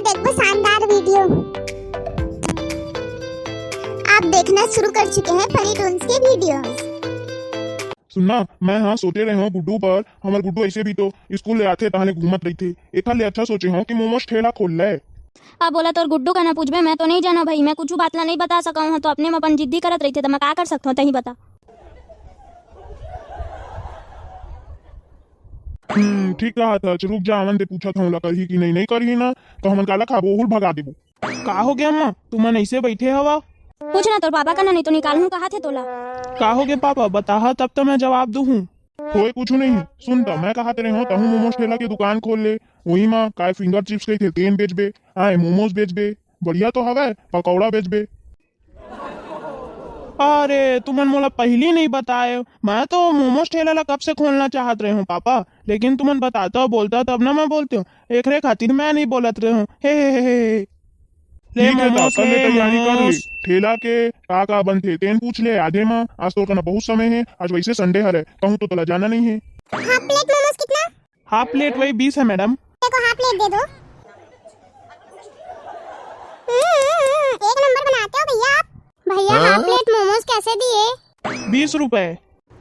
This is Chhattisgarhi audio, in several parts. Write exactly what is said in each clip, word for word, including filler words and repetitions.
एक वो शानदार वीडियो। आप देखना शुरू कर चुके हैं फनी टून्स के वीडियोज़। सुनना, मैं हाँ सोचे रहे हूँ गुड्डू पर, हमर गुड्डू ऐसे भी तो स्कूल ले आथे तहले घूमत रहिथे, एखर ले अच्छा सोचे हूँ कि मोमोज ठेला खोल ले। अब बोला तोर गुड्डू का ना पूछबे, मैं तो नहीं जाना भाई, मैं कुछ बात ला नहीं बता सका हूँ, तो अपने में अपन जिद्दी करत रहिथे, तो मैं का कर सकता हूँ, तही बता। हम्म, ठीक कहा था, रुक जा, आवन दे, पूछत हूँ, ओला करही कि नहीं, नहीं करही ना, तो हमन काला खाबो, ओहू ल भगा देबो। का हो गया अम्मा, तुमन ऐसे बैठे हवा? पूछ ना तोर पापा का ना, नहीं तो निकालहूँ कहा थे तोला। का हो गया पापा, बताहा तब तो मैं जवाब दूहूँ। होए कुछ नहीं, सुन त, मैं कहा तेरे हो, तहूँ मोमोज ठेला के दुकान खोल ले, वही मा काय फिंगर चिप्स कही थे, तेन बेचबे, आए मोमोज बेचबे, बढ़िया तो हवय, पकौड़ा बेचबे। अरे, तुमन मोला पहिली नहीं बताए। मैं तो मोमोज ठेला ला कब से खोलना चाहत रहे हूँ पापा, लेकिन तुमन बताता, बोलता तब ना मैं बोलते हूँ। एकरे खातिर मैं नहीं बोलत रहे हूँ। हे, हे, हे, हे, हे। ले ठीक है, मोमोज, ले तैयारी कर ले। मोमोज। ठेला के का का बनथे, तेन पूछ ले आधे मा। आज तोर कना बहुत समय है, आज वैसे संडे हरे, कहूँ तो तोला जाना नहीं है। हाफ प्लेट मोमोज कितना? हाफ प्लेट वही बीस है मैडम। देखो, हाफ प्लेट दे दो। हम्म, हम्म, हम्म, एक नंबर बनाते हो भैया आप। भैया, हाँ? हाफ प्लेट मोमोज कैसे दिए? बीस रुपए।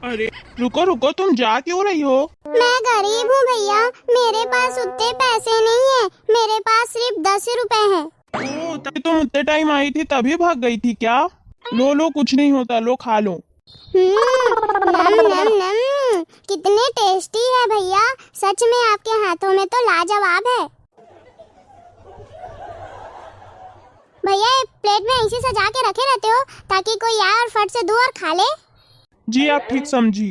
अरे रुको रुको, तुम जा क्यों रही हो? मैं गरीब हूँ भैया, मेरे पास उतने पैसे नहीं है, मेरे पास सिर्फ दस रुपए हैं। ओ, तभी तुम उतने टाइम आई थी, तभी भाग गई थी क्या? लो लो, कुछ नहीं होता, लो खा लो। हम्म, नम नम नम, कितने टेस्टी है भैया, सच में आपके हाथों में तो लाजवाब है। भैया, ये प्लेट में ऐसे सजा के रखे रहते हो ताकि कोई आए और फट से दो और खा ले। जी, आप ठीक समझी।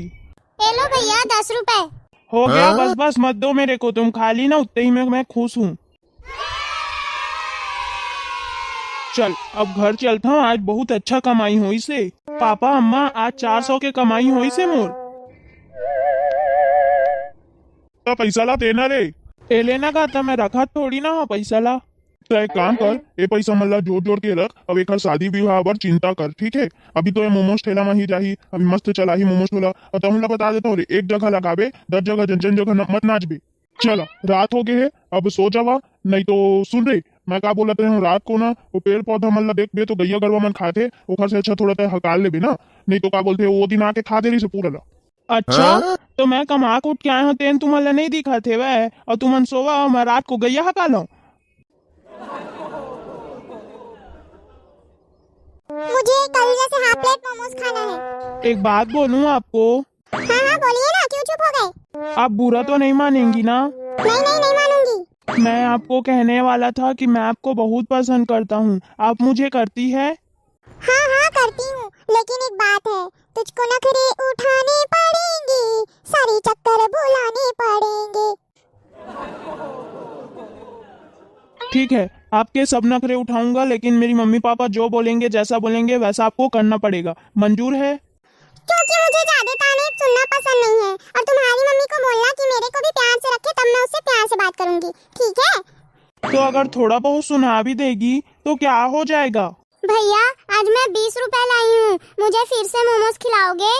ये लो भैया, दस रुपए। हो गया, हाँ? बस बस, मत दो मेरे को, तुम खा ली ना, उतने ही में मैं खुश हूँ। चल, अब घर चलता हूँ, आज बहुत अच्छा कमाई होइसे। पापा, अम्मा, आज चार सौ के कमाई होइसे मोर। त पैसा ला देना रे। ए लेना का, त मैं रखत थोड़ी ना हो पैसा ला। त एक काम कर, ए पैसा मन ला जोड़ जोड़ के रख, अब एकर शादी विवाह बर चिंता कर, ठीक है? अभी तो ये मोमोज ठेला म ही जाही, अभी मस्त चलाही मोमोज ठेला। और तहुन ला बता देता हूँ रे, एक जगह लगाबे, दस जगह जन जन जगह न, मत नाचबे। चला, रात हो गए है, अब सो जावा, नहीं तो सुन रे, मैं का बोलत रहे हूँ, रात को ना वो पेड़ पौधा मन ला देखबे तो गैया गरवा मन खाथे, ओखर से अच्छा थोड़ा तय हकाल लेबे ना, नहीं तो का बोलते वो दिन आके खा दे रही से पूरा ला। अच्छा, हाँ? तो मैं कमा के उठ के आए हूँ, तेन तुमन ला नहीं दिखत हेवय, और तुमन सोवा, मैं रात को गैया हकाल हूँ। मुझे कल जैसे हाफ प्लेट मोमोज खाना है। एक बात बोलूं आपको? हाँ, हाँ, बोलिए ना, क्यों चुप हो गए? आप बुरा तो नहीं मानेंगी ना? नहीं, नहीं, नहीं मानूंगी। मैं आपको कहने वाला था कि मैं आपको बहुत पसंद करता हूँ। आप मुझे करती है? हाँ, हाँ, करती हूँ, लेकिन एक बात है, तुझको नखरे उठाने पड़ेंगे, सारे चक्कर भुलाने पड़ेंगे। ठीक है, आपके सब नखरे उठाऊंगा, लेकिन मेरी मम्मी पापा जो बोलेंगे, जैसा बोलेंगे, वैसा आपको करना पड़ेगा। मंजूर है? क्योंकि मुझे ज्यादा ताने सुनना पसंद नहीं है, और तुम्हारी मम्मी को बोलना कि मेरे को भी प्यार से रखे, तब मैं उससे प्यार से बात करूंगी, ठीक है? तो अगर थोड़ा बहुत सुना भी देगी तो क्या हो जाएगा? भैया, आज मैं बीस रुपए लाई हूँ, मुझे फिर से मोमोज खिलाओगे?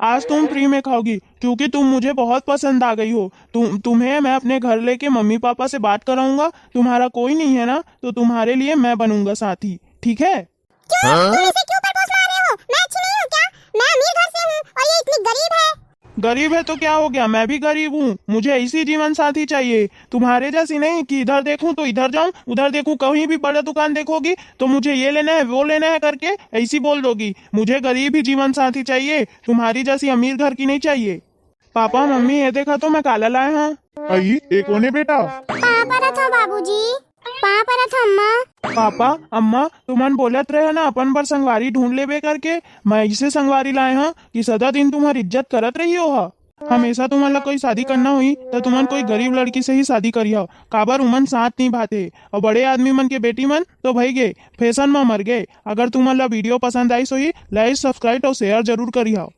आज तुम फ्री में खाओगी, क्योंकि तुम मुझे बहुत पसंद आ गई हो। तुम तुम्हें मैं अपने घर लेके मम्मी पापा से बात कराऊंगा। तुम्हारा कोई नहीं है ना, तो तुम्हारे लिए मैं बनूंगा साथी, ठीक है? क्यों? हाँ? तुम इसे क्यों प्रपोज मार रहे हो? मैं अच्छी नहीं हूँ क्या? मैं अमीर घर से हूँ और ये इतनी गरीब है। गरीब है तो क्या हो गया, मैं भी गरीब हूँ। मुझे ऐसी जीवन साथी चाहिए, तुम्हारे जैसी नहीं कि इधर देखूं तो इधर जाऊं, उधर देखूं, कहीं भी बड़ा दुकान देखोगी तो मुझे ये लेना है, वो लेना है करके ऐसी बोल दोगी। मुझे गरीब ही जीवन साथी चाहिए, तुम्हारी जैसी अमीर घर की नहीं चाहिए। पापा, मम्मी, ये देखा तो मैं काला लाए हूँ। आई, ए कोने बेटा? पाँव परत हँव बाबूजी, पाँव परत हँव अम्मा। पापा, अम्मा, तुमन बोलत रहे ना अपन बर संगवारी ढूंढ लेबे करके। मैं ऐसे संगवारी लाए हँव कि सदा दिन तुम्हर इज्जत करत रही हो हा। हमेशा तुमन ला कोई शादी करना होही त तुमन कोई गरीब लड़की से ही शादी करिहव, काबर उमन साथ निभाथे अउ बड़े आदमी मन के बेटी मन तो भई गे, फैशन म मर गे। अगर तुमन ला वीडियो पसंद आइस होही, लाइक, सब्सक्राइब अउ शेयर जरूर करिहव।